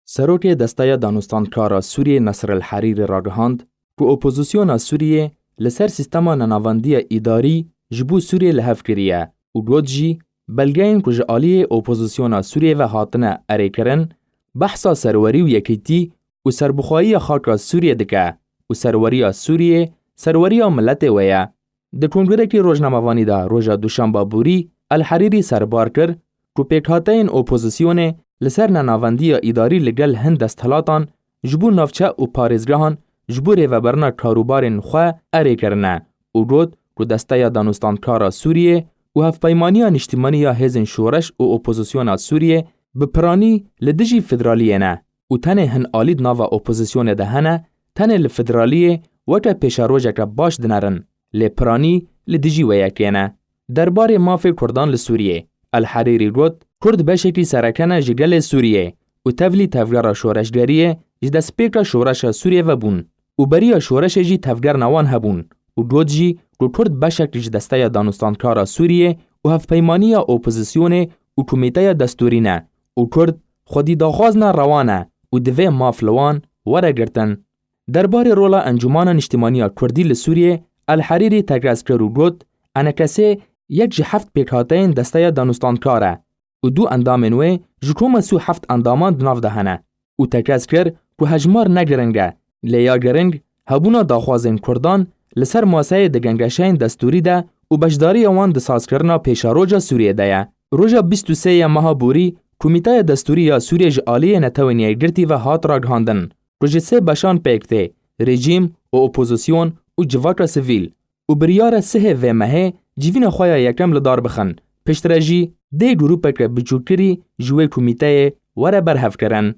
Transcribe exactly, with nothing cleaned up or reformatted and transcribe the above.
Serokê Desteya Danûstandkara Sûriyê Nesr El Herîrî ragihand ku opozisyona Sûriyê li ser sîstema nenavendiya îdarî ji bo Sûriyê li hev kiriye û got jî, belgeyên ku ji aliyê opozisyona Sûriyê ve hatine erêkirin, behsa serwerî û yekîtî û serbixweyiya xaka Sûriyê dike û serweriya Sûriyê serweriya miletê we ye. Di kongrekî rojnamevanî de roja duşemba borî El Herîrî serbar kir ku pêkhateyên opozisyonê li ser nenavendiya îdarî li gel hin desthilatan ji bo navçe û parêzgehan ji bo rêveberina karûbarên xwe erê kirine û got ku Desteya Danûstandkara Sûriyê û Hevpeymaniya Niştimanî ya Hêzên Şoreş û Opozisyona Sûriyê bi piranî li dijî federaliyê ne û tenê hin alî di nava opozisyonê de hene, tenê li federaliyê weke pêşerojeke baş dinerin, lê piranî li dijî wê yekê ne. Derbarê mafê Kurdan li Sûriyê, El Herîrî got, Kurd beşekî sereke ne ji gelê Sûriyê û tevlî tevgera şoreşgeriyê ji destpêka şoreşa Sûriyê ve bûn û beriya şoreşê jî tevgerna wan hebûn û got jî ku Kurd beşek ji Desteya Danûstandkara Sûriyê û Hevpeymaniya Opozisyonê û Komîteya Destûrî ne û Kurd xwedî daxwazna rewa ne û divê maf li wan were girtin. Derbarê rola Encûmana Niştimanî ya Kurdî li Sûriyê, El Herîrî tekez kir û got, Enekesê yek ji heft pêkhateyên Desteya Danûstandkar e û du endamên wê ji koma sî û heft endaman di nav de hene û tekez kir ku hejmar ne giring e, lê ya giring hebûna daxwazên Kurdan li ser maseyê di gengeşeyên destûrî de û beşdariya wan di sazkirina pêşeroja Sûriyê de ye. Roja bîst û sê ya meha borî, Komîteya Destûrî ya Sûriyê ji aliyê Netewên Yekgirtî ve hat ragihandin ku ji sê beşan pêk tê, rejîm û opozisyon û civaka sivîl û biryar e sihê vê mehê civîna xwe ya yekem li dar bixin, piştre jî dê grûpeke biçûkkirî ji wê komîteyê were berhevkirin.